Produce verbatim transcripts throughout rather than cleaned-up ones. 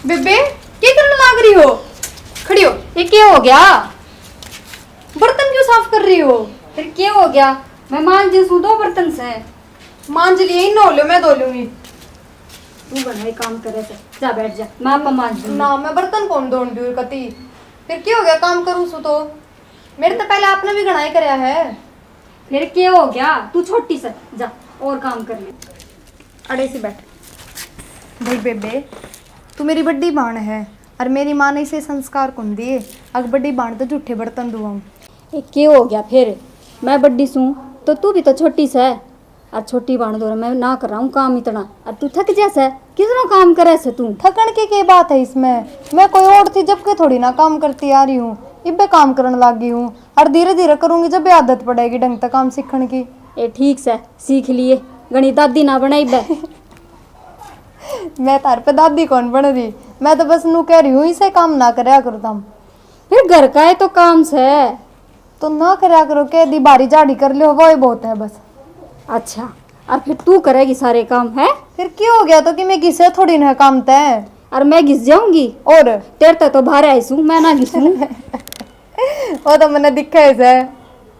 बेबे, क्या करने लाग रही हो? खड़ी हो। ये क्या हो गया? बर्तन क्यों साफ कर रही हो? फिर क्या हो गया? मैं मांज सूं, दो बर्तन से। मांज लिए, इन हो लो, मैं धो लूंगी। तू घणा ही काम करे से, जा बैठ जा, मैं आपा मांज दूंगी। ना, मैं बर्तन कौन धोन दूर कती। फिर क्या हो गया, काम करूं सु तो? मेरे तो पहले आपने भी घणा ही करया है। फिर क्या हो गया, तू छोटी से, जा और काम कर ले। अड़े से बैठ। भाई बेबे, तू मेरी बड़ी बहन है, और मेरी माँ ने इसे संस्कार कौन दिए, अग बड़ी बहन तो झूठे बर्तन धुआऊं। ए, के हो गया फिर? मैं बड़ी सूं, तो तू भी तो छोटी सै। और छोटी बहन धोरे मैं ना कर रहा हूँ काम इतना, और तू थक जा सै। किसनो काम करे सै तू? थकन की के बात है इसमें? मैं कोई और थी जब के थोड़ी ना काम करती आ रही हूँ, इब्बे काम करने लाग गई हूँ, और धीरे धीरे करूंगी जब भी आदत पड़ेगी ढंग तै काम सीखण की। ए, ठीक सै, सीख लिए, घणी दादी ना बने इब्बे। मैं थारे पे दादी कौन बन रही, मैं तो बस नू कह रही हूँ, इसे काम ना करया करो तुम। फिर घर का है तो काम सै। तो ना करया करो, कह दी, भारी झाड़ी कर लियो, वो ही बहुत है बस। अच्छा, और फिर तू करेगी सारे काम, है? फिर क्या हो गया, तो कि मैं घिसे थोड़ी ना काम तै। और मैं घिस जाऊंगी? और? तेरे तै तो बाहर आई सूं, मैं ना घिसूं। वो तो मैंने दिखा है सै।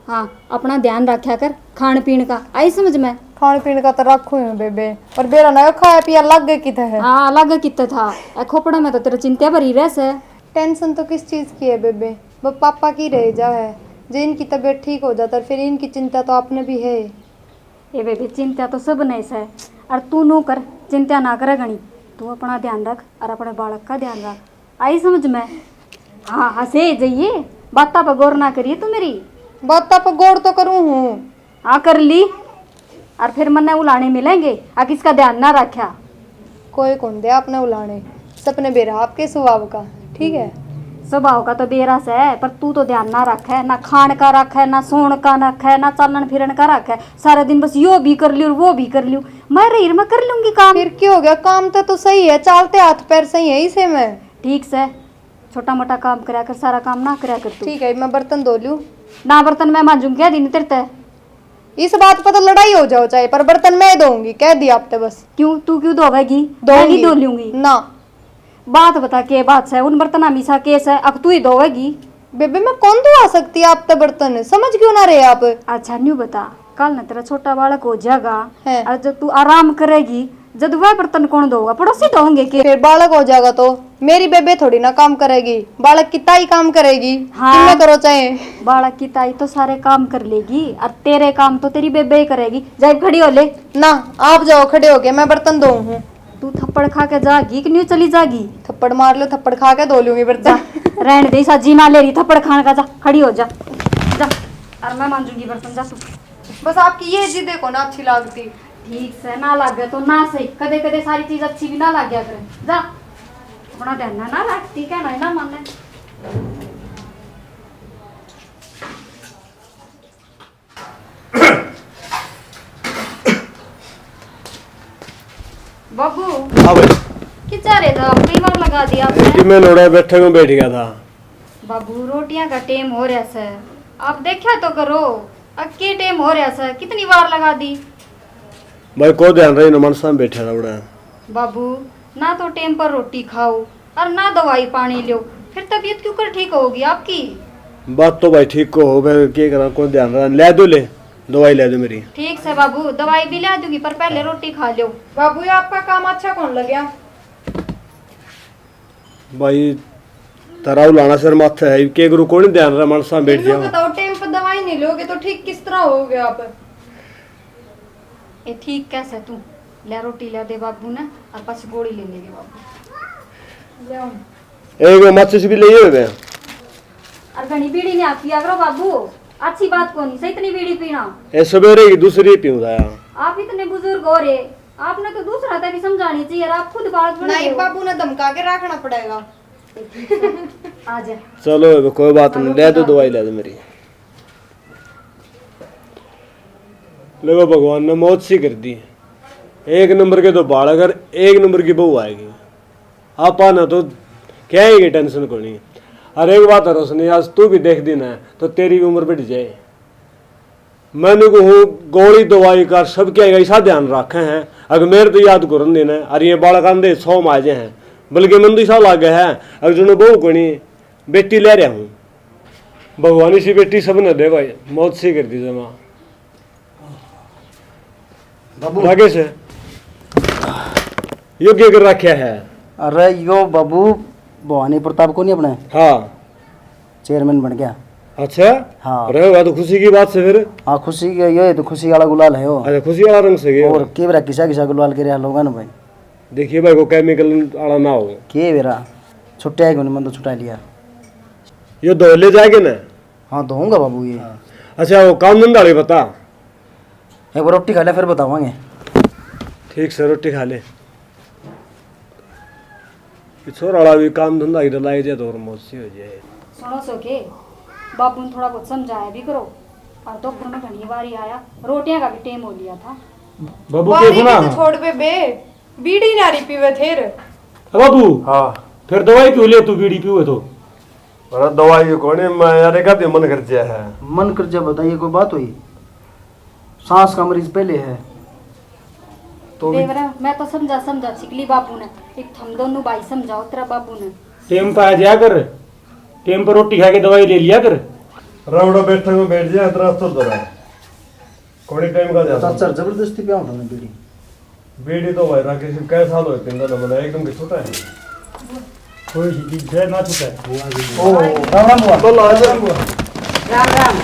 हाँ, अपना ध्यान रखा कर खान पीन का, आई समझ में? खान पीन का तो रखू ही हूँ बेबे, पर बेरा ना खाया पिया लागे कित है। हाँ, लागे कित था, ए खोपड़ा में तो तेरे चिंता भरी रह सै। टेंशन तो किस चीज की है बेबे, वो पापा की रह जा है। जो इनकी तबीयत ठीक हो जाता, फिर इनकी चिंता तो आपने भी है। ए बेबे, चिंता तो सब ने सै, और तू नू कर, चिंता ना करे घणी। तू अपना ध्यान रख और अपने बालक का ध्यान रख, आई समझ में? हाँ, हंसे जाइए, बातां पर गौर ना करिए तू मेरी। बातां पर गौर तो करूँ हूँ। हाँ, कर ली। और फिर मन्ने उलाने मिलेंगे, आ किसका ध्यान ना रखा। कोई कौन दे आपने उलाने, सपने बेरा आपके स्वभाव का। ठीक है, स्वभाव का तो बेरा सै, पर तू तो ध्यान ना रखे, ना खान का रखे, ना सोण का रखे, ना चालन फिरन का रखे। सारा दिन बस यो भी कर लियो, वो भी कर लियो। मैं रही, मैं कर लूंगी काम। फिर क्या हो गया, काम तो, तो सही है, चालते हाथ पैर सही है इसे में। ठीक सै, छोटा मोटा काम करया कर, सारा काम ना करया कर तू। ठीक है, मैं बर्तन धो लूं। ना, बर्तन मैं मांजूंगी, कह दी नहीं तेरे तै। इस बात पर तो लड़ाई हो जाओ चाहे, पर बर्तन मैं धोऊंगी, कह दी आप तै बस। क्यों, तू क्यों धोवेगी? मैं धोऊंगी। नहीं धो लूंगी। ना। बात बता, के बात सै, उन बर्तना में सा के सै, अक तू ही धोवेगी। बेबे, मैं कौन धोआ सकती आप तै बर्तन, समझ क्यों ना रहे आप? अच्छा, न्यू बता, कल न तेरा छोटा बालक हो जाएगा, है। और जब तू आराम करेगी, जद वह बर्तन कौन धोगा? पड़ोसी धोएंगे के? फिर बालक हो जाएगा तो मेरी बेबे थोड़ी ना काम करेगी, बालक की ताई काम करेगी। हाँ। कितना करो चाहे। बालक की ताई तो सारे काम कर लेगी, और तेरे काम तो तेरी बेबे ही करेगी। जाए खड़ी हो ले। ना, आप जाओ खड़े होके, मैं बर्तन धोऊं हूँ। तू थप्पड़ खा के जागी कि न्यू चली जागी? थप्पड़ मार लो, थप्पड़ खा के धो लूंगी बर्तन। जा, रहने दे, इसा जी ना ले रही थप्पड़ खाने का, जा, खड़ी हो जा, जा, और मैं मांजूंगी बर्तन, जा तू। बस आपकी ये जिद को ना अच्छी लागती। ठीक सै, ना लागे तो ना सही, कदे कदे सारी चीज अच्छी भी ना लाग्या करे। जा, अपना ध्यान ना, ना रखती, कहना ही ना माने। बाबू। हाँ भाई। किचा रहे था, कई बार लगा दिया आपने। कि मैं लोड़ा बैठे में बैठ गया था। बाबू, रोटियां का टेम हो रहा सै, आप देखा तो करो, अब के टेम हो रहा सै, कितनी बार लगा दी। भाई, को ध्यान रही ना, मानसा में बैठा था बड़ा। बाबू, ना तो टेम पर रोटी खाओ और ना दवाई पानी लो, फिर तबीयत क्यों कर ठीक होगी आपकी? बात तो भाई ठीक को हो, मैं के करा, को ध्यान रहा, ले दो, ले दवाई ले दो मेरी। ठीक सै बाबू, दवाई भी ले दूंगी, पर पहले रोटी खा लो। बाबू, ये आपका काम अच्छा कौन लग्या? भाई, तारा उलाना सिर माथे है, के गुरु कोनी ध्यान रहा, मानसा में बैठ यूं जाओ। बताओ, टेम पर दवाई नहीं लोगे तो ठीक किस तरह होगे आप? ए, ठीक कैसे तू? ले रोटी ले दे बाबू ने, और पाछी गोली ले लेंगे बाबू। ले आओ। एक माचिस भी ले हुए। और घणी बीड़ी नहीं आप पिया करो बाबू, अच्छी बात कोनी सै इतनी बीड़ी पीना। ए, सवेरे की दूसरी पीऊंगा यार। आप इतने बुजुर्ग हो रहे, आपने तो दूसरा तक भी समझानी चाहिए, और आप खुद बात बना नहीं, रहे हो। बाबू ने धमका के रखना पड़ेगा। आ जा। चलो, अब कोई बात नहीं, ले दो दवाई, ले दो मेरी। देखो, भगवान ने मौत सी कर दी। एक नंबर के तो बालक और एक नंबर की बहू आएगी। आपा ना तो क्या ही टेंशन कोनी। और एक बात है रोशनी, आज तू भी देख दी ना, तो तेरी भी उम्र बढ़ जाए। मैंने को हूँ, गोली दवाई का सबके ऐसा ध्यान रखे हैं। अगर मेरे तो याद करन देना, अरे ये बालक आंदे सौ में आ जाए हैं, बल्कि मन तो ऐसा लागे है, अगर जो बहू कोनी, बेटी ले रहा हूँ। भगवान इसी बेटी सबने दे भाई, मौत सी कर दी जमा। बाबू। राकेश, यो क्या कर रखा है? अरे यो बाबू, भवानी प्रताप को नहीं अपने? हाँ। चेयरमैन बन गया। अच्छा। हाँ। अरे वाह, तो खुशी की बात से फिर। हाँ, खुशी के, ये तो खुशी वाला गुलाल है वो। अच्छा, खुशी वाला रंग से गया। और के बेरा किसा किसा गुलाल के रहा लोगों ने भाई। देखिए भाई, को केमिकल वाला ना हो। के बेरा छुट्टिया ही कोनी, मन तो छुटा लिया। ये धो ले जाएंगे ना? हाँ, धोऊंगा बाबू ये। हाँ। अच्छा, वो काम धंधा वाले बता। एक बार रोटी खा ले, फिर बतावांगे। ठीक से रोटी खा ले। कि छोरा वाला भी काम धंधा की डलाई जाए तो और मौज सी हो जाए। सुनो सो के, बाबू ने थोड़ा बहुत समझाया भी करो। और दोपहर में घनी बारी आया, रोटियां का भी टेम हो लिया था। बाबू के बारी सुना? भी तो छोड़ बे बे, बीड़ी ना रही पीवे थे रे। ए बाबू। हाँ। फिर दवाई क्यों ले तू, बीड़ी पीवे तो? अरे दवाई भी कोनी, मैं यार एक आधी मन कर जा है। मन कर जा बताइए, कोई बात हुई? सांस का मरीज पहले है। तो भी देवरा, मैं तो समझा समझा छिकली बाबू ने, एक थम दोनों भाई समझाओ तेरा बाबू ने। टेम पे आ जाया कर, टेम पर रोटी खा के दवाई ले लिया कर। रावड़ा बैठक में बैठ जा, तेरा तो जरा कोनी टाइम का जा। चाचा जबरदस्ती पे उठाने बीड़ी। बीड़ी तो भाई राकेश कै साल होए पींदा ना, मैंने एकदम के छोटा है। कोई सी चीज है ना छूटे। ओ, राम राम बुआ। बोलो, राम राम बुआ। राम राम।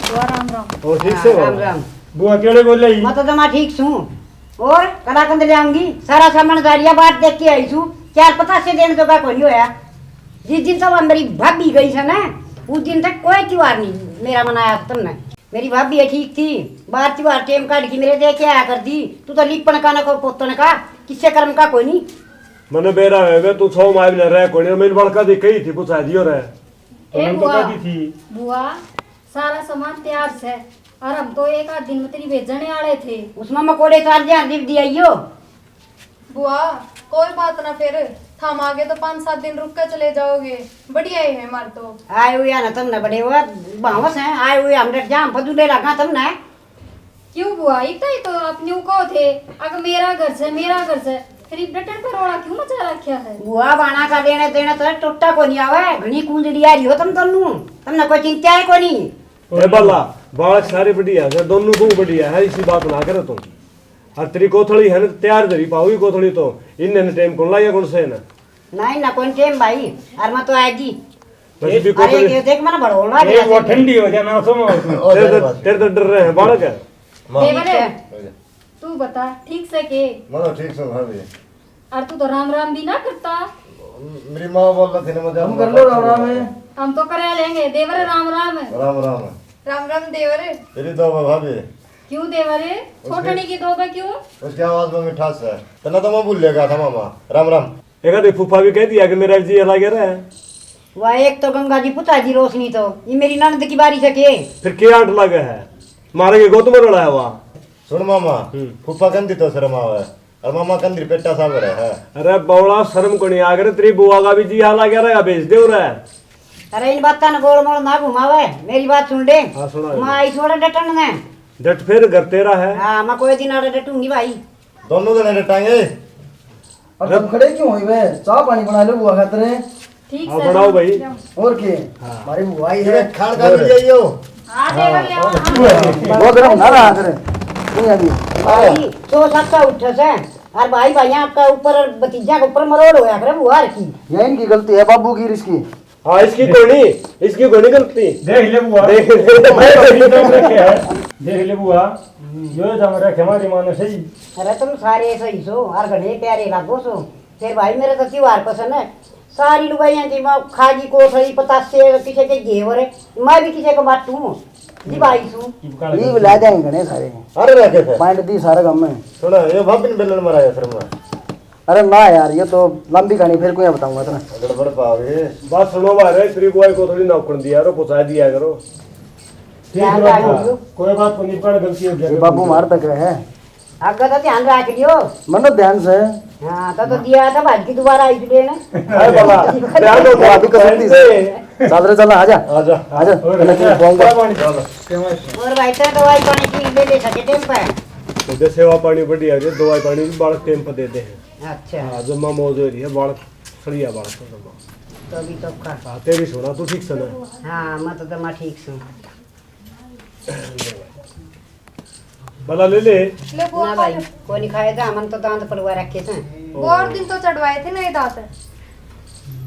बुआ राम राम। ओ, ठीक से हाँ, राम हो? राम। बुआ केड़े बोले ही? मैं तो जमा ठीक सूं। और कलाकंद ले आऊंगी, सारा सामान जारिया बात देख के आई सूं। चार पतासे देने जोगा कोनी होया। जिस दिन तो वह मेरी भाभी गई से ना, उस दिन तक कोई त्योहार नहीं मेरा मनाया तुमने। मेरी भाभी है ठीक थी, बार त्योहार टेम काट के मेरे दे के आया कर दी। तू तो लिपण का ना को पोतण का, किसे कर्म का कोनी। मने बेरा होगा, तू छो माय बिना रह कोनी, और मेरी बड़का दी कही थी, बुझा दियो रे। ए तो बुआ, कह दी थी। बुआ, सारा सामान तैयार से, और हम तो एक आध दिन में तेरी भेजने वाले थे। उसमें मकोड़े चार ध्यान दीप दिया यो। बुआ, कोई बात ना, फिर थाम आगे तो पाँच सात दिन रुक के चले जाओगे, बढ़िया ही है मार तो। आए हुए ना तुमने बड़े हुआ, भावस हैं, आए हुए हम डट जा, हम फजूले लगा तुमने। क्यों बुआ, इतना ही तो आप न्यू कहो थे, अगर मेरा घर से, मेरा घर से, फिर इब डटन पर रोड़ा क्यों मचा रखा है? बुआ, बाणा का लेने देने तो टुट्टा को नहीं आवे, घनी कुंजड़ी आ रही हो तुम दोनों, तुमने कोई चिंता है कोनी। ए बाला, बालक सारे बढ़िया है, दोनों को बढ़िया है, इसी बात ना करो तुम। और तेरी कोथली है ना, तैयार धरी पाओगी कोथली तो, इनने ने टेम कौन लाया कौन से ना? नहीं ना, कौन टेम भाई, और मैं तो आएगी। बस भी अरे कोथली। ये देख, मैंने बड़ोला ए, भी वो ऐसे ठंडी हो जाना, समझ। ओ, तेरे तो, धन्यवाद। तेरे तो डर रहे हैं बालक है। माँ। देवर, ठीक है। तू बता, ठीक से के? मैं तो ठीक से भाभी। और तू तो राम राम भी ना करता। मेरी माँ बोल रही थी ना, मैं हम कर लो राम राम है। हम तो करा लेंगे, देवर राम राम। राम राम। राम राम देवर। तेरी दो भाभी। क्यों देवर? उसकी छोटनी की दो बे क्यों? उसकी आवाज में मिठास है। तन्ना तो मैं भूल गया था मामा। राम राम। एक आधे फूफा भी कह दिया कि मेरा जी अलग है। वह एक तो गंगा जी पुता जी रोशनी तो, ये मेरी ननद की बारी से के? फिर के आंट लगे है? मारे के गोद में रला है वहाँ। सुन मामा, हम्म। फूफा कंदी तो शर्म आवे, और मामा कंदी पेटा सा भरे है। अरे बौला, शर्म को नहीं आ करे, तेरी बुआ का भी जी हाल आ गया रहेगा, भेज दे उरे। अरे इन बातां ने गोल मोल ना घुमावे, मेरी बात सुन ले। हाँ, सुना दे। माँ आई थोड़ा डटन ने। डट फिर, घर तेरा है। हाँ, मैं कोई दिन आड़े डटूंगी भाई। दोनों जने डटांगे। और तुम खड़े क्यों हुई बे? चाय पानी बना लो बुआ खातर। ठीक हाँ, से बनाओ भाई। और के? हाँ। हमारी बुआ आई है। खान खा भी जाइयो। हाँ, देवर ले आओ, हाँ। वो गरम ना रहा करे। नहीं अभी। भाई, सो सबका उठे से। और भाई, भाई, आपका ऊपर, भतीजा के ऊपर मरोड़ होया करे बुआ की। ये इनकी गलती है, बाबू की, इसकी। हाँ, इसकी कोनी, इसकी कोनी गलती। देख ले बुआ। देख ले। मैं तो फ्रीडम रखे है। देख ले बुआ, यो जम रखे हमारी माँ ने सही। अरे तुम सारे सही सो, और घणे प्यारे लागो सो। फिर भाई मेरे तो त्योहार पसंद है। सारी लुगाइयां की माँ खाजी कोठरी पतासे किसी के घेवर, मैं भी किसी को बाटू हूँ। जी भाई सू। ये बुला जाएंगे घणे सारे। अरे रखे थे। पॉइंट दी सारे काम में। सुना, ये भाभी ने बेलन मराया फिर मैं। अरे ना यार, ये तो लंबी कहानी, फिर कोई बताऊंगा इतना। गड़बड़ पाओगे। बात सुनो भाई, तेरी बुआई को थोड़ी नौकन दिया करो, पहुंचा दिया करो। ठीक है बाबू, कोई बात को नहीं, पर गलती हो गया। ये बाबू मार तक है। आगे तो ध्यान रख लियो। मनो ध्यान से। हाँ, तो, तो दिया था भाज की दोबारा आई लेने। अरे बाबा, ध्यान दो, अभी कसम दी से। चादर चला, आजा। आजा। आजा। और मैंने तुझे पाऊंगा। और भाई, तेरे दवाई पानी की ले ले सके टेम पे। तो दे सेवा पानी बढ़िया हो रही है, दवाई पानी भी बालक टाइम पर दे दे हैं। अच्छा। हाँ, जम्मा मौज हो रही है, बालक सड़िया बालक तो जम्मा। तो भी तो का। हाँ, तेरी सुना, तू ठीक से ना? हाँ, मैं तो जम्मा ठीक सूं। भला ले ले। ले बुआ, ना भाई, खा ले। कोई नहीं खाएगा, मन तो दांत पड़वा रखे थे। और दिन तो चढ़वाए थे ना ये दांत।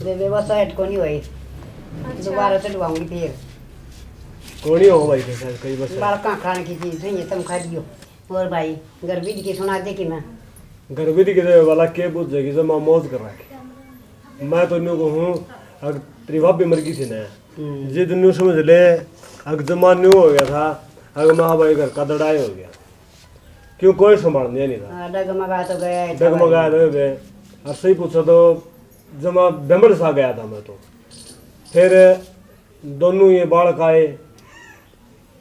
बेबे, बस हेड को नहीं हुई। अच्छा। दोबारा चढ़वाऊंगी फिर। कोनी हो भाई, फिर कई बस। बालकां खाने की चीज नहीं है, तुम खा लियो। और भाई, घर विधि की सुना दे कि मैं। घर विधि की तो वाला के बुझेगी, जम्मा मौज कर रखी। मैं तो न्यू कहूँ, अगर तेरी भाभी मर गई थी ना, हम्म। जिद न्यू समझ ले, अगर जम्मा न्यू हो गया था, अगर माँ भाई घर का दड़ाई हो गया, क्यों कोई संभालने नहीं था। हाँ, डगमगा तो गया ही था डगमगा भाई। तो गए। और सही पूछो तो जमा बेमड़ सा गया था मैं तो। फिर दोनों ये बालक आए,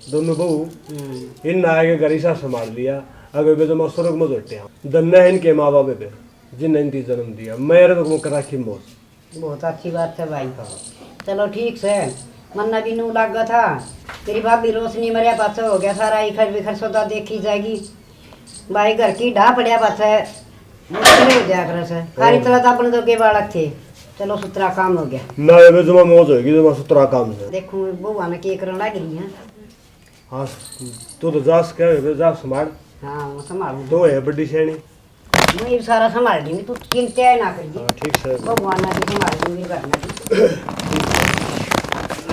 दोनों बहू, हम्म। इन आए के घर ही सा संभाल लिया। अगर वे जमा स्वर्ग में जोटे हैं। धन्य है इनके माँ बाप पे, जिनने इनकी जन्म दिया। मैं तो करा की मौत। बहुत अच्छी बात है भाई। हाँ। चलो ठीक से, मन्ना भी नू लागा था। तेरी भाभी रोशनी मरिया पाछे हो गया, सारा इखर बिखर सौदा देखी जाएगी। भाई घर की ढाह पड़िया पाछे मुश्किल हो जाया करे से। कारी तला तो अपन तो के बालक थे। चलो सुथरा काम हो गया। ना, ये जमा मौज होगी, जमा सुथरा काम से। देखो, बहू ने के करन लग रही है। हाँ, तू तो जा सके, जा संभाल। हाँ, मैं संभालूं। तो है बड़ी सैनी। मैं ये सारा संभाल लेंगे, तू चिंता ना करिए। हाँ, ठीक से। भगवान ने भी संभाल लेंगे, घर में भी।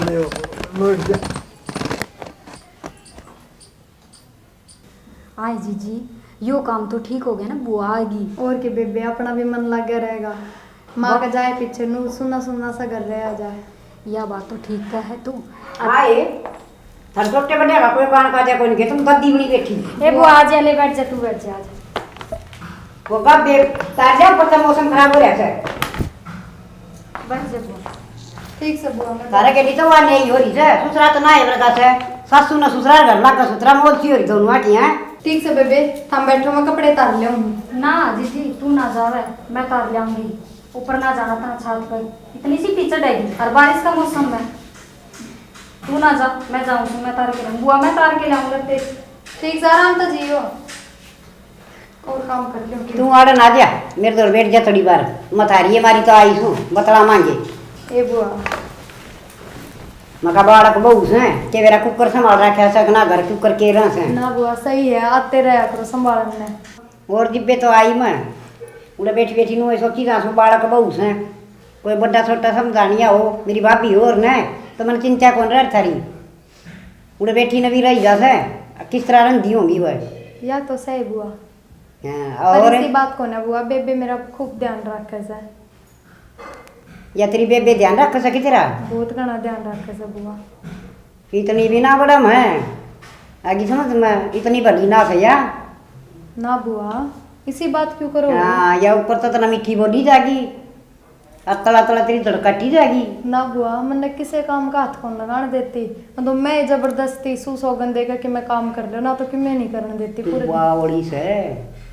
ले, बैठ जा। आए जीजी, यो काम तो ठीक हो गया ना, बुआ आ गई। और के बेबे, अपना भी मन लगा रहेगा। माँ का जाए पीछे नू सुना सुना सा घर रह जाए। या बात तो ठीक तो है तू। आए, थारे छोटे बड़े का कोई कान काजा कोनी के, तुम गद्दी बनी बैठी। ए बुआ, आ जा, ले बैठ जा, तू बैठ जा, आ जा। वो गद्दे तार जा, ऊपर से मौसम खराब हो रहा है। बैठ जा बुआ। ठीक से बुआ, मैं तारे के लिए तो वहाँ नहीं हो रही है, ससुरा तो ना है वर्गा से, सासू ना ससुरा घर लाग का ससुरा मौत सी हो रही दोनों की हैं। ठीक से बेबे, हम बैठो, मैं कपड़े तार ले आऊंगी। ना जीजी, तू ना जावे, मैं तार ले आऊंगी। ऊपर ना जाना था छात पर, इतनी सी पीछे डैगी और बारिश का मौसम है। तू ना जा, मैं जाऊँ, मैं तार के लाऊं। बुआ, मैं तार के लाऊं लत्ते। ठीक से, आराम तो जियो। और काम कर लो। तू आड़े ना जा, मेरे दौर बैठ जा थोड़ी बार। मथारी है मारी तो आई सू, बतला मांगे। ए बुआ। मका बालक बहू से, के मेरा कुकर संभाल रखा है, सगना घर कुकर के रह से। ना बुआ, सही है, आते रहा करो संभालन में। और जिब्बे तो आई मैं, उड़े बैठी बैठी नुए सोची जा सू, बालक बहू से, कोई बड़ा छोटा समझानिया हो, मेरी भाभी हो और न, तो मन चिंता कौन रह थारी। उड़े बैठी न भी रही जा से, किस तरह रंधी होंगी वह। या तो सही बुआ। हाँ, और और इसी बात को ना बुआ, बेबे मेरा खूब ध्यान रखे से। या तेरी बेबे ध्यान रखे से कि तेरा? बहुत घना ध्यान रखे से बुआ। इतनी भी ना बड़ा मैं, आगी समझ में, इतनी भली ना से या। ना बुआ, इसी बात क्यों करो? हाँ, या ऊपर तो इतना मीठी बोली जागी। और तला तला तेरी धड़ काटी जाएगी। ना बुआ, मन्ने किसे काम का हाथ कौन लगाने देती। मैं तो मैं ही जबरदस्ती सू सौगन देकर कि मैं काम कर लो, ना तो कि मैं नहीं करने देती तू पूरे दिन। बावड़ी से,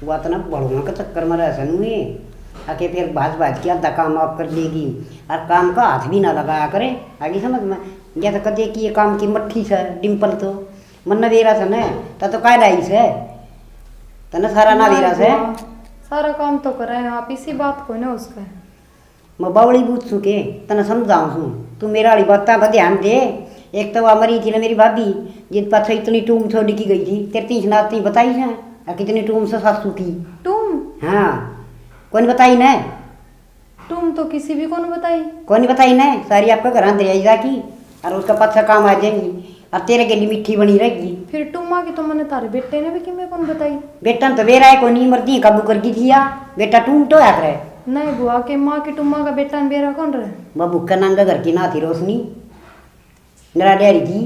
वो तो ना बड़ुआ के चक्कर में रह सनुए। आके फिर भाज भाज के आधा काम आप कर लेगी। और काम का हाथ भी ना लगाया करे। आगे समझ में, या तो कदे कि ये काम की मट्ठी से, डिम्पल तो। मन्ने बेरा से ना, ता तो काय लाई से। तने सारा ना ना बेरा से। बुआ, सारा काम तो करे हैं आप, इसी बात को ना उसका। मैं बावली बूझ सूं के, तने समझाऊं सूं। तू मेरा वाली बातां पर ध्यान दे। एक तो वा मरी थी ना मेरी भाभी, जित पाछे इतनी टूम छोड़ की गई थी, तेरे तीस नाती बताई है, आ कितनी टूम से सासू की। टूम? हाँ, कौन बताई ने? टूम तो किसी भी कौन बताई। कौन बताई ने? सारी आपका घर दरियाई जा की, और उसका पाछा काम आ जाएगी। अब तेरे गेली मीठी बनी रहेगी। फिर टूमा की तो मन्ने तारे बेटे ने भी किमे कौन बताई। बेटा ने तो बेरा है कोनी, मर्दी काबू कर दी थी या। बेटा टूम तो है करे। नहीं बुआ, के माँ की टूमा का बेटा ने बेरा कौन रहे। वह भूखे नंगे घर की ना थी रोशनी, नरा डैरी थी।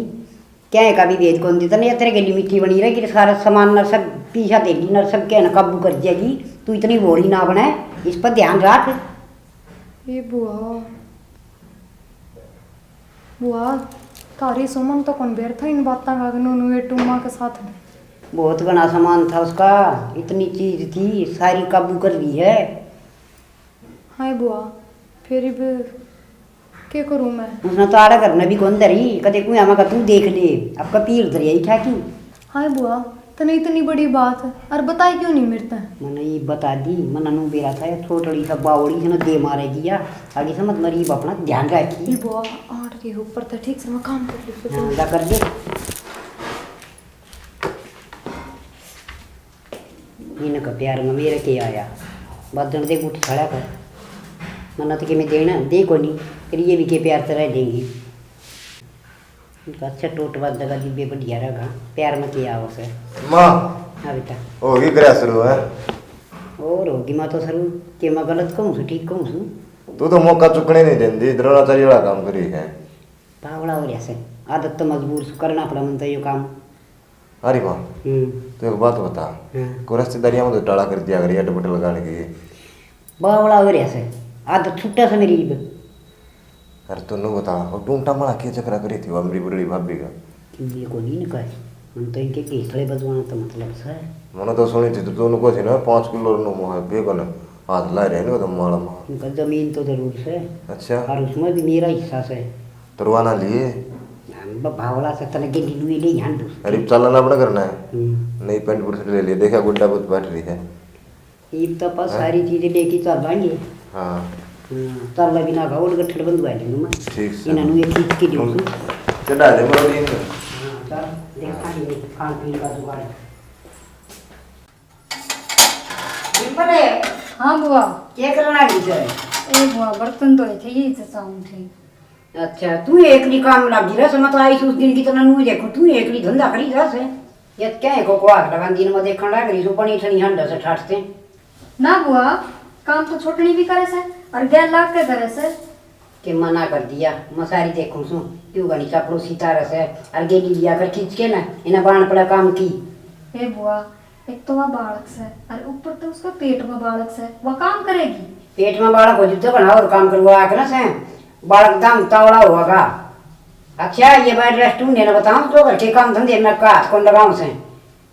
क्या है का भी भेद कौन देता नहीं, तेरे गेली मीठी बनी रहेगी, सारा सामान नरसक पीछा दे दी, नरसक के ना काबू कर जाएगी। तू इतनी भोली ना बने, इस पर ध्यान रख। ये बुआ। बुआ, थारी सुमन तो कौन बेर था इन बातां का, नू नू ये टूमा के साथ। बहुत घना सामान था उसका, इतनी चीज थी, सारी काबू कर ली है। हाय बुआ, फिर भी के करूँ मैं? उसने तो आड़ा घर ने भी कौन धरी, कदे कुया में का तू देख ले, अब का पीर धरी आई क्या की? हाय बुआ, तने इतनी बड़ी बात और बताई क्यों नहीं मेरे तै? मैंने ये बता दी, मैंने नू बेरा था, ये छोटड़ी सा बावड़ी से ना दे मारेगी या आगे से मत मरी, अपना ध्यान रखी। ये बुआ, आठ के ऊपर था, ठीक से मैं काम कर लूँ। हाँ, जा कर दे। इनका प्यार में मेरे के आया, बादल दे गुट खड़ा कर, मन्ना तो कि मैं देना दे को नहीं, फिर ये भी के प्यार से रह देंगी। अच्छा, टोट बात दगा दिव्य बढ़िया रहेगा, प्यार में क्या हो से। माँ। हाँ बेटा। होगी ग्रह शुरू है। और होगी माँ तो शुरू, के मैं गलत कहूँ सू, ठीक कहूँ सू? तू तो मौका चुकने नहीं देंदी, द्रोणाचार्य वाला काम करी है। बावला हो रहा से, आदत तो मजबूर सू, करना पड़ा मन तो यो काम। अरे माँ, हम्म। तू एक बात बता, हाँ। को रिश्तेदारियां में तो टाला कर दिया करी, अटपट लगाने की। बावला हो रहा से, आदत छुट्टा से मेरी इब। अरे तू नू बता, वो टूंटा माला के चक्रा करी थी, वो मेरी बुढ़ी भाभी का? ये को नहीं निकाल, हम तो इनके घेथड़े बजवाना तो मतलब से। मैंने तो सुनी थी, तो तू उनको थी ना, पाँच किलो रो नमो है, बेगन हाथ ला रहे हैं, तो माला मार। इनका जमीन तो जरूर से। अच्छा। और उसमें भी मेरा हिस्सा से। तुरवाना लिए? हम ब-, भावला से तने गेली लुए ले यहाँ दूसरी। अरे, चालान अपना करना है। हम्म। नई पैंट बुशर्ट ले लिए, देखा गुड्डा बहुत बैठ रही है। इब तो बस हाँ। सारी चीजें लेके चल जाएंगे। हाँ। हाँ, चल बिना का ओल्ड गट्ठड़ बंधवा लूँ मैं। ठीक से। इन्हां नू ये खींच के दूँ। चढ़ा दे, बोलो, ये। हाँ, चल, देखा नहीं, खान पीन का जुगाड़। बिमल है? हाँ बुआ। क्या करना है इधर? ए बुआ, बर्तन धोए थे, यही से साउंड थे। अच्छा, तू एकली काम लागी रह, मैं तो आई उस दिन की, तो नू देखो, तू एकली धंधा करी जा से। ये क्या है, को, को हाथ लगा दिन में देखण लाग रही सू, बनी ठनी हंडा से ठाट से। ना बुआ, काम तो छोटनी भी करे से, और गैर लाग के करे से। के मना कर दिया, मैं सारी देखूं सू, क्यों घणी चापड़ोसी तारा से, और गेली लिया कर खींच के ना, इन्हें बाण पड़ा काम की। ए बुआ, एक तो वह बालक से, और ऊपर तो उसका पेट में बालक से, वह काम करेगी? पेट में बालक हो जब तो घणा और काम करवा आकर से, बालक दाम तावड़ा होगा। अच्छा, ये बात रेस्ट ढूंढे ना बताऊं, तो घर के काम धंधे में का हाथ कौन लगाऊं से?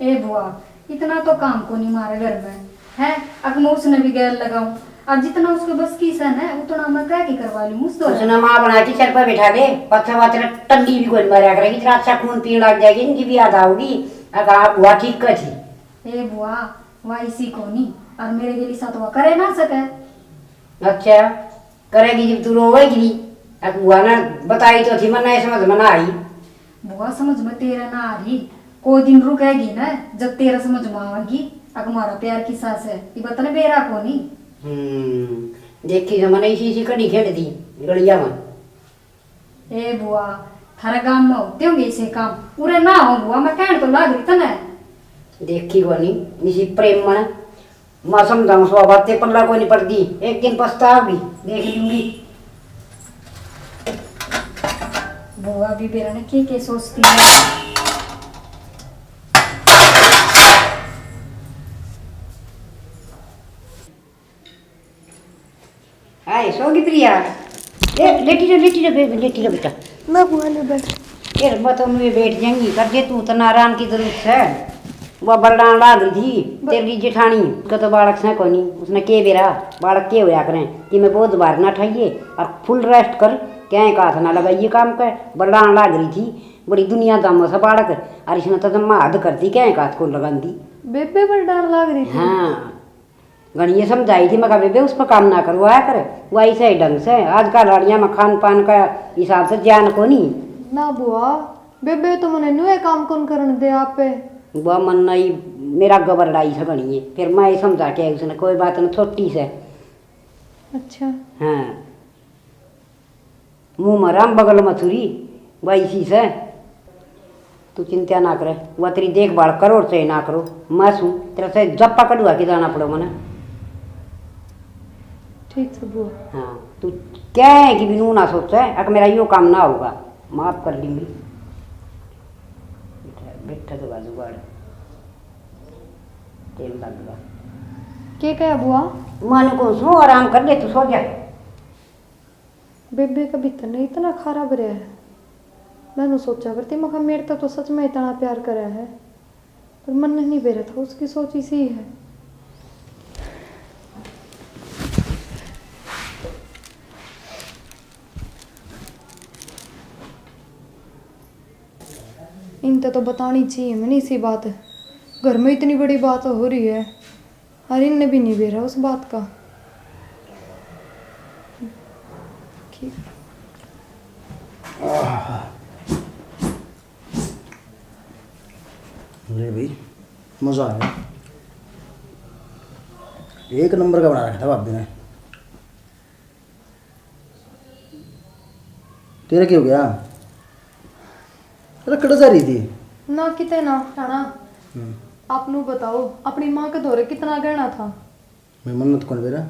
ए बुआ, इतना तो काम को नहीं मारे घर में, है? अक मैं उसने भी गैर लगाऊं, और जितना उसके बस की सन है, उतना मैं कह के करवा लूं उससे। उसने माँ बना के सर पर बैठा दे, पत्थर वत्थर टंडी भी कोई मारा करेगी, इतना अच्छा खून पीने लग जाएगी, इनकी भी याद आओगी। अगर आप बुआ ठीक कर थी। ए बुआ, वा इसी कोनी, और मेरे गेली साथ वा करे ना सके। अच्छा, करेगी जब तू रोवेगी। अब बुआ ने बताई तो थी, मन्ना ये समझ में ना आई। बुआ समझ में तेरा ना आ रही, कोई दिन रुकेगी ना, जब तेरा समझ में आवेगी। अक मारा प्यार की सास है, ये बतन बेरा कोनी। हम्म, देखी जो मैंने इसी, इसी कड़ी खेड़ दी गलिया में। ए बुआ, थारे गाम में होते होंगे ऐसे काम, उरे ना हो बुआ, मैं कहण तो लाग रही तने। देखी कोनी, इसी प्रेम में मैं समझाऊं सौ बातें, पल्ला कोनी पड़ती, एक दिन पछताओगी, देख लूंगी। बुआ भी बेरा ने के के सोचती है। हाय, सो गई प्रिया? ए, लेटी रहो, लेटी रहो, बे-, लेटी रहो बेटा। मैं बुआ ने बैठ। ए, मैं तो नुए बैठ जाएंगी, कर दे तू, तना आराम की जरूरत है। वो बरडान लाग रही थी, ब- तेरी जेठानी, उसका तो बालक से कोनी, उसने के बेरा, बालक के होया करें, कि मैं बोझ भार ना ठाइए, और फुल रेस्ट कर, क्या एक हाथ ना लगाइए काम का, बरडान लाग रही थी, बड़ी दुनिया दामों से बालक, और इसने तो जम्मा हद कर दी, क्या एक हाथ को लगान दी। बेबे बरडान लाग रही थी? हाँ। घणी ये समझाई थी, मैं कहा, "बेबे, उस पर काम ना करवाया कर, वो ऐसे ही ढंग से, आजकल लाड़ियां में खान पान का हिसाब से ज्ञान कोनी।" ना बुआ, बेबे तो मने नुए काम कौन करन दे आप पे। बुआ, मन नहीं, मेरा गबर लड़ाई से घणी है, फिर मैं ये समझा के आई उसने, कोई बात ना, छोटी से। अच्छा। हाँ। मुंह में राम बगल में छुरी, वही चीज है। तू चिंता ना करे, वह तेरी देखभाल करो और चाहे ना करो, मैं सूं, तेरा से जप्पा कढ़वा के जाना पड़ो मने। ठीक से बुआ। हाँ, तू क्या है कि भी नू ना सोचे, अक मेरा यो काम ना होगा, माफ कर दी मैं। बैठा, बैठा तो बाजू गाड़, तेल लग गया। के कहा बुआ? मानो को सो आराम कर ले, तू सो जा। बेबे का भीतर ने इतना खारा भरया है। मैंने सोचा करती, मखा मेरे तक तो सच में इतना प्यार करा है, पर मन नहीं बेरा था, उसकी सोच इसी है। इनते तो बतानी चाहिए मैंने इसी बात। घर में इतनी बड़ी बात हो रही है, और इनने भी नहीं बेरा उस बात का। ठीक। अरे भाई, मजा आ गया। एक नंबर का बना रखा था भाभी ने। तेरा क्या हो गया? अरे कट जा रही थी। ना किते ना, राणा। हम्म। आप नू बताओ, अपनी माँ के धोरे कितना गहना था? मैं मन्नत कौन बेरा?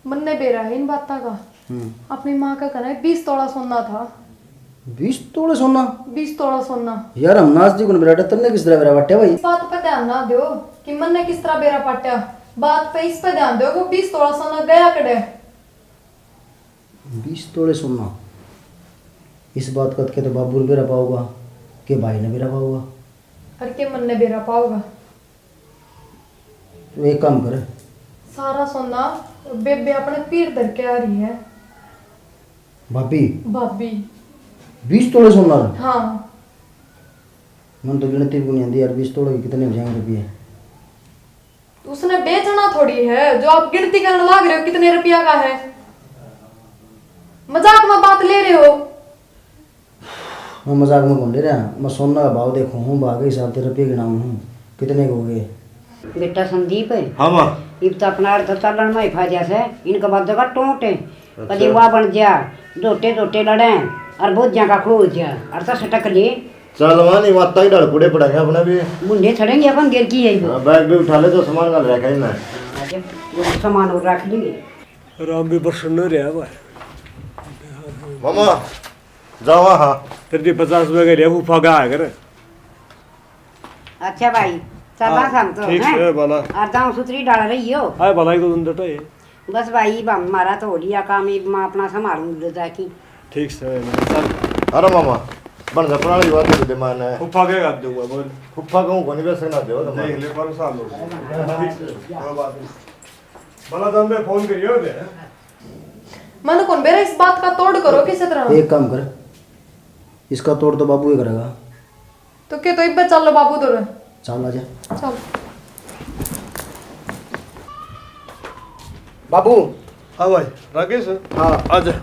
मन्ने बेरा है इन बातां का। हम्म। अपनी माँ का कने बीस तोला सोना था। बीस तोले सोना? बीस तोला सोना। यार, हम नाच जी कौन बेरा, तन्ने किस तरह बेरा पाट्या भाई? इस बात पे ध्यान ना दो कि मन्ने किस तरह बेरा पाट्या। बात पे, इस पे ध्यान दो, वो बीस तोला सोना गया कड़े? बीस तोले सोना। इस बात का के तो बाबू ने बेरा पाओगा, के भाई ने बेरा पाओगा? और के मन्ने बेरा पाओगा? तो एक काम कर। सारा सोना बेबे अपने पीर धर के आ रही है। भाभी? भाभी। बीस तोले सोना? हाँ। मन तो गिनती भी नहीं आती यार, बीस तोले के कितने हो जाएंगे रुपये? उसने बेचना थोड़ी है, जो आप गिनती करने लाग रहे हो कितने रुपया का है। मजाक में बात ले रहे हो। मैं मजाक में कौन ले रहा, मैं सोना का भाव देखूं हूँ, भाव के हिसाब से रुपये गिनाऊं हूँ, कितने के हो गए। बेटा संदीप, हाँ माँ। इब तो अपना अर्थ चालन में ही फायदा से, इनका बात जगह टोट है। अच्छा। कदी वा बन जा, झोटे झोटे लड़े और बोझा का खो जा, और तो सटक ले। चल, वहाँ नहीं, वहाँ तक डर कूड़े पड़ेंगे अपने भी। मुंडे छड़ेंगे अपन, गिर की है वो। हाँ, बैग भी उठा ले, जो सामान घाल रखा है इनने। हाँ, जब वो सामान और रख लेंगे। राम भी प्रसन्न रहा भाई। मामा, जावा हाँ। तेरे पचास रुपए का लिया, फूफा का आया कर। अच्छा भाई, चला हाँ, हम तो, ठीक हैं? से, भला। और दाम सुथरी डाल रही हो। हाय, भला ही तो तुम डटा है। बस भाई, इब हमारा तो हो लिया काम, इब मैं अपना संभालूं ले जाके। ठीक से, चल। अरे मामा, बन जा, पुरानी बात कर दे माने। फूफा के हाथ दूंगा, बोल। फूफा कहूँ कोनी, वैसे ना दे, देख ले, पर साल हो गए। ठीक से, कोई बात नहीं। भला दम में फोन करियो दे। मन कौन बेरा, इस बात का तोड़ करो किसी तरह। एक काम कर, इसका तोड़ तो बाबू ही करेगा। तो के तो इब्बे चल लो बाबू धोरे। चल आजा। चल। बाबू। हाँ भाई, राकेश। हाँ। आजा।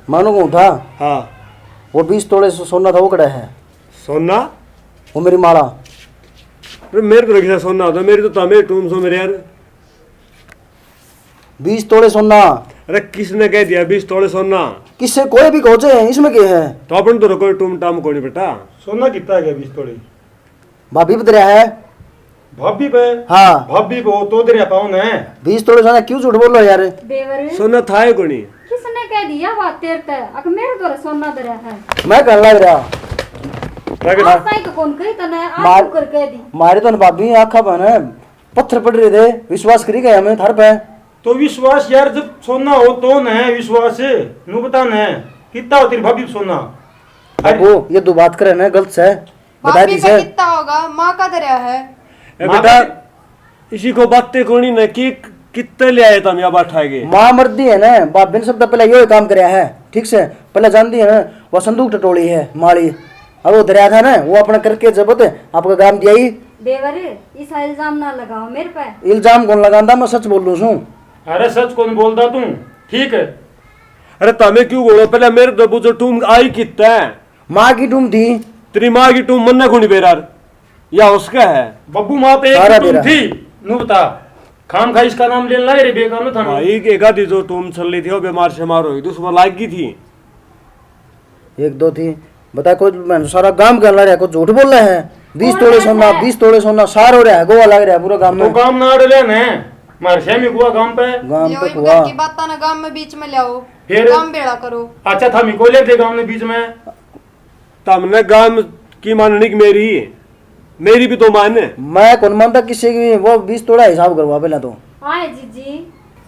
मानू को उठा। हाँ। वो बीस तोले सो-, सोना था, वो कड़ा है? सोना? वो मेरी माला। अरे मेरे तो रखा सोना था, मेरी तो तामे टूम सो मेरे यार। बीस तोले सोना। अरे किसने कह दिया बीस तोले सोना? किससे, कोई भी खोजे, इसमें क्या है? तो अपन तो कोई टूम टाम कोनी बेटा। सोना कितना है बीस तोले? भाभी पे दरिया है। भाभी पे? हाँ। भाभी पे वो तो दरिया पाओ ने। बीस तोले सोना, क्यों झूठ बोल रहे हो यार? देवर। सोना था ही कोनी। किसने कह दिया बात तेरे ते? अक मेरे तो सोना दरिया है। मैं कहने लग रहा। क्या कहना? आज ताई तो कौन कही तने, आज मार-, तू कर कह दी। मारे तो न भाभी आँखा बने। पत्थर पड़ रहे थे, विश्वास करी गया मैं थार पे। तो विश्वास यार, जब सोना हो तो न है विश्वास, नू बता न, कितना हो तेरी भाभी पे सोना? अरे बाबू, ये दो बात करे ना गलत से, बता भाभी दी पे से। कितना होगा, माँ का दरिया है। ए माँ बेटा, का इसी को बातें कोनी न कि कितने ले आए तुम या बैठा के? माँ मर्दी है ना, भाभी ने सबसे पहले यो काम करया है, ठीक से, पहले जानती है ना, वो संदूक टटोली है, माली। अब वो दरिया था ना, वो अपना करके जबत आपका गाम दिया ही। देवर, इसा इल्जाम ना लगाओ मेरे पे। इल्जाम कौन लगांदा, मैं सच बोलूं सूं। अरे सच कौन बोलदा तू, ठीक है। अरे तमे क्यों बोलो, पहले मेरे दबू जो टूम आई कितना है? माँ की टूम थी। तेरी माँ की टूम मन्ने कोनी बेरार, या उसका है? बब्बू माँ पे एक सारा टूम बेरा थी, नू बता। खाम खा इसका नाम लेने लाए रे बेकार में थाने। भाई, एक आधी जो टूम चल रही थी, वो बीमार शेमार हुई थी, उसमें लाग गई थी। एक दो थी, बता, कोई मैं सारा गांव गला रहा, कोई झूठ बोल रहा है। बीस तोले सोना, बीस तोले सोना, सार हो रहा है, गोवा लग रहा है पूरा गांव में। तो गांव ना अड़ रहे ने, मारे से मी कुआ गांव पे। गांव पे कुआ। घर की बातां ना गांव में बीच में ले आओ, फिर? गांव भेड़ा करो। अच्छा, था मी को ले दे गांव में बीच में। तमने गांव की माननी की मेरी, मेरी भी तो मान। मैं कौन मानता किसी की, वो बीस तोला हिसाब करवा पहले तो। आए जीजी,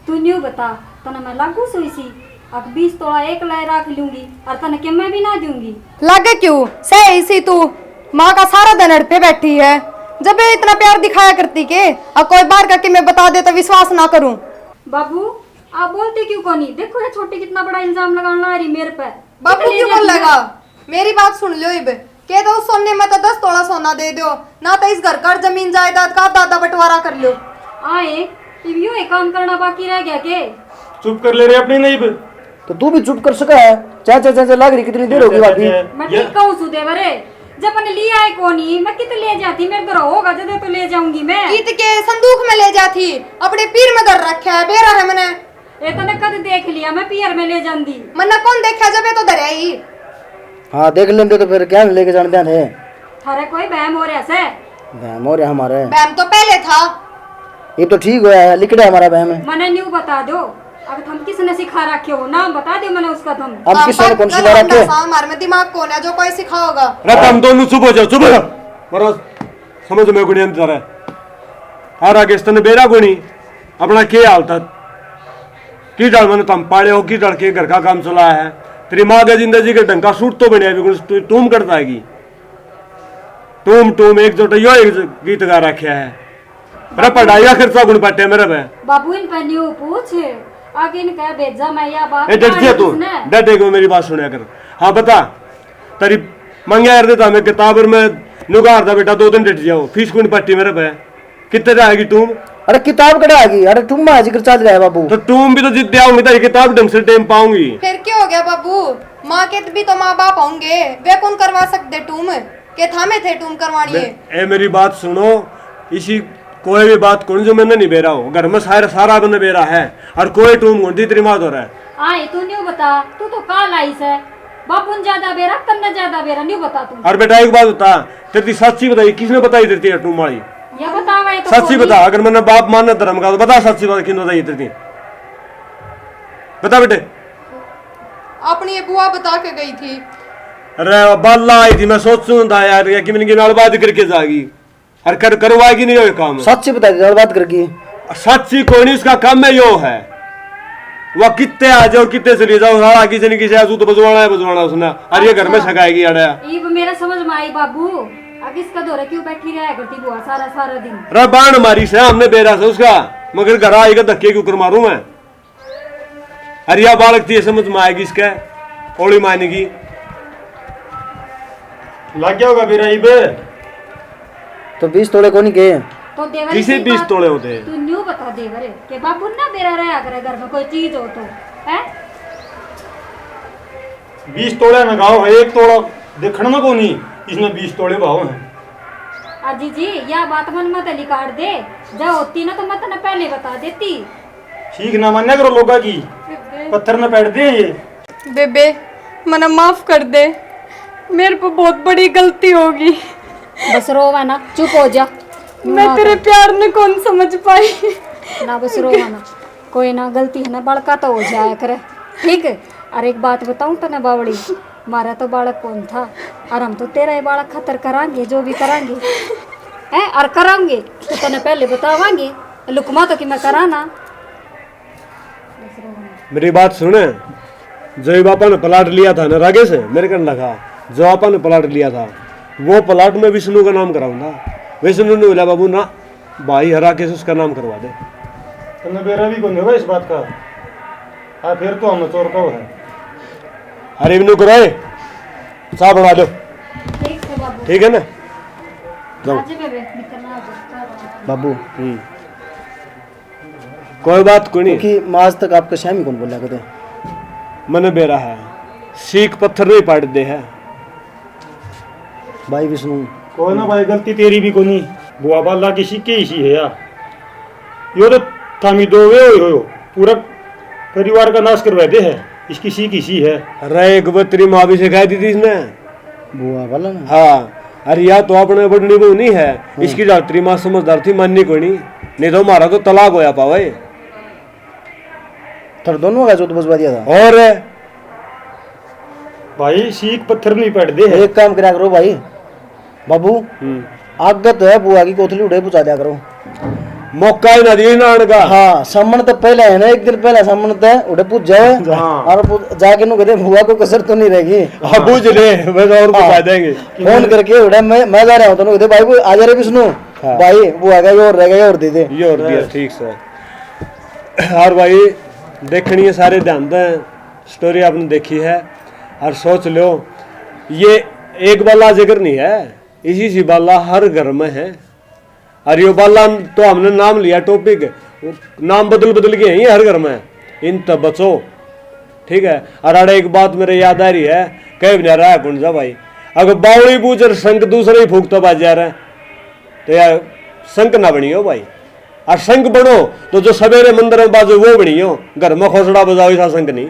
तू न्यू बता, तने मैं लागू सोई सी? अक बीस तोला एक लाए राख लूंगी और तने के मैं भी ना दूंगी। लागे क्यों? सही सी तू, माँ का सारा दिन अड़ पे बैठी है। जब ये इतना प्यार दिखाया करती के, और कोई बाहर का कि मैं बता दे तो विश्वास ना करूं। बाबू, आप बोलते क्यों कोनी? देखो ये छोटी कितना बड़ा इल्जाम लगाने ला रही मेरे पे। बापू क्यों बोलेगा? मेरी बात सुन लो इब। कह दो, सोने में तो दस तोला सोना दे दो, ना तो इस घर का जमीन जायदाद का आधा आधा बंटवारा कर लो। आए, इब यो ही काम करना बाकी रह गया के? चुप कर ले रे अपनी नहीं इब। तो तू भी चुप कर सका है? चाचा चाचा लाग रही, कितनी देर होगी भाभी? मैं ठीक कहूँ सु देवर, जब मैंने लिया है कोनी, मैं कित ले जाती? मेरे घर होगा जदे तो ले जाऊंगी मैं। कित के संदूक में ले जाती, अपने पीर में धर रखा है, बेरा है मैंने। ए तने कद देख लिया मैं पीर में ले जांदी? मन्ने कौन देखा जब ये तो धरया ही। हाँ, देख लेंदे तो फिर क्या लेके जान दिया थे? थारे कोई बहम हो रहा से? बहम हो रहा हमारे। बहम तो पहले था। ये तो ठीक होया है, लिकड़ा हमारा बहम। मने न्यू बता दो, अब थम किसने सिखा रखे हो? नाम बता दो मने उसका थम। हम किसने कौन सिखा रखे? हमारे में दिमाग कौन है जो कोई सिखाओगा? अरे तुम दोनों चुप हो जाओ, चुप हो जाओ। मरो समझ में कोनी अंदर है। हर आगे तने बेरा कोनी। अपना के हाल था? किस ढाल मैंने तम पाले हो, किस ढाल के घर का काम चलाया है? तेरी माँ के जिंदा जी के ढंग का सूट तो बनया भी कोनी, तू टूम करता है कि टूम टूम एक जोटा यो एक गीत गा रखा है। अरे पढ़ाई का खर्चा कोनी पाटिया मेरे पे। बाबू इन पे न्यू पूछ, आगे इनका भेजा मैं या बात ए डट जा तू, किसने? डटे को मेरी बात सुनया कर। हाँ बता, तेरी मांग्या कर देता मैं किताब और मैं नुगार दा बेटा दो दिन डट जाओ, फीस कोनी पाटी मेरे पे। कितने जाएगी टूम? अरे किताब कड़ा आगी? अरे टूम में जिक्र चल रहा है बाबू। तो टूम भी तो जिद आऊंगी, तेरी किताब ढंग से टाइम पाऊंगी। फिर क्या हो गया बाबू? माँ के भी तो माँ बाप होंगे, वे कौन करवा सकते टूम? के थामे थे टूम करवानी है? ए मेरी बात सुनो, इसी कोई भी बात कौन जो मैंने नहीं बेरा हो, घर में सारे सारा बने बेरा है और कोई टूम कौन दी तेरी माँ तो रहा है। आए तू न्यू बता, तू तो काल आई से, बापू ने ज्यादा बेरा, तन्ने ज्यादा बेरा, न्यू बता तू। और बेटा एक बात बता, तेरी साची बताई, किसने बताई तेरी टूम वाली? ये बतावा, ये तो साची कोनी। बता, अगर मैंने बाप मानना धर्म का तो बता, साची बात किसने बताई तेरी? बता बेटे। अपनी ये बुआ बता के गई थी। अरे बाला आई थी, मैं सोचूं था यार, ये किमन की नाल बात करके जागी। अरे कर, करवाएगी नहीं ये काम। साची बता दे, नाल बात करगी। साची कोई नहीं, उसका काम है यो है। वह कितने आ जाओ, कितने चली जाओ, साला किसी न किसी आजू तो बजवाना है, बजवाना उसने। अरे ये घर में अच्छा। सगाएगी अड़े। ये मेरा समझ में आई बाबू, अब इसका दौरे क्यों बैठी रहा करती बुआ सारा, सारा दिन? अरे बाण मारी से हमने बेरा से उसका, मगर घर आएगा धक्के क्यों कर मारूं मैं? अरे या बालक थी समझ में आएगी इसके, ओली मानेगी। लग गया होगा बेरा इब। तो बीस तोले कोनी के? तो देवर किसे की बीस बात तोले होते हैं? तू न्यू बता देवर के बाबू ना बेरा रहा करे घर में कोई चीज हो तो, हैं? बीस तोले में गाँव है, एक तोला देखण में कोनी, इसमें बीस तोले भाव हैं। अजी जी, या बात मन मत लिकाड़ दे, जब होती ना तो मैं तने पहले बता देती। सीख ना मान्या करो लोगा की, बेबे। पत्थर न बैठ दे ये। बेबे, मना माफ कर दे, मेरे पे बहुत बड़ी गलती होगी। बस रोवा ना, चुप हो जा। मैं तेरे प्यार ने कौन समझ पाई। ना बस रोवा ना, कोई ना, गलती है ना, बालका तो हो जाया करे, ठीक है। और एक बात बताऊं तने बावड़ी, मारा तो बालक कौन था, और हम तो तेरा ही बालक खातर करांगे, जो भी करांगे, हैं, और करांगे तो तने पहले बतावांगे, लुकमा तो कि मैं करा ना। मेरी बात सुन, जो ये बापा ने प्लाट लिया था ना राकेश, मेरे कन लगा, जो आपा ने प्लाट लिया था, वो प्लाट मैं विष्णु का नाम कराऊंगा। विष्णु ने बोला, "बाबू ना, भाई हरा के उसका नाम करवा दे।" तन्ने बेरा भी कोनी होगा इस बात का। हाँ, फिर तो हम चोर का है। अरे विष्णु कराए, चाय बना दो। ठीक है बाबू। ठीक है ना, जाओ। बाबू। हम्म। कोई बात कोनी। क्योंकि मैं आज तक आपके स्यामी कौन बोला कदे। मने बेरा है, सीख पत्थर नहीं पाट दे है। भाई विष्णु। कोई ना भाई, गलती तेरी भी कोनी। बुआ बाला की सीख के इसी है यार। यो तो थामी दो वे हो, पूरा परिवार का नाश करवा दे है। इसकी सीख इसी है। अरे एक बार तेरी माँ भी सिखा दी थी इसने। बुआ वाला ना? हाँ, अरे या तो अपने बड़नी बहू नहीं है, हाँ। इसकी जातरी माँ समझदार थी, माननी कोनी, नहीं तो हमारा तो तलाक होया पावे। थारे दोनों का जोत बजवा दिया था। और भाई, सीख पत्थर नहीं पड़ते हैं। एक काम करा करो भाई, बाबू, हम्म। आगे तो है बुआ की कोथली उड़े पहुंचा दिया करो। मौका ही ना दिए ना आने का। हाँ, सामन तो पहले है ना, एक दिन पहले सामन तो उड़े पूछ जाओ। हाँ। और पूछ, जाके नु कहते बुआ को कसर तो नहीं रहेगी। हाँ, पूछ ले, बस और बता देंगे। फोन करके उड़े, मैं, मैं जा रहा हूँ, तो नु कहते भाई वो आ जा रे विष्णु, हाँ। भाई वो आ गया, ये और रह गया, ये और दे दे। ये और दिया, ठीक सर। और भाई देखनी है, सारे ध्यान दें, स्टोरी आपने देखी है। और सोच लो, ये एक बाला जिक्र नहीं है, इसी सी बाला हर घर में है। और यो बाला तो हमने नाम लिया टॉपिक, नाम बदल बदल के हैं ये हर घर में। इन तब बचो, ठीक है। और अरे एक बात मेरे याद आ रही है, कह भी ना रहा है कौन सा भाई, अगर बावड़ी बूझ और शंख दूसरे ही फूकता बाजा रहा है, तो यार शंख ना बनियो भाई। और शंख बनो तो जो सवेरे मंदिर में बाजो वो बनियो, घर में खोसड़ा बजाओ, ऐसा शंख नहीं।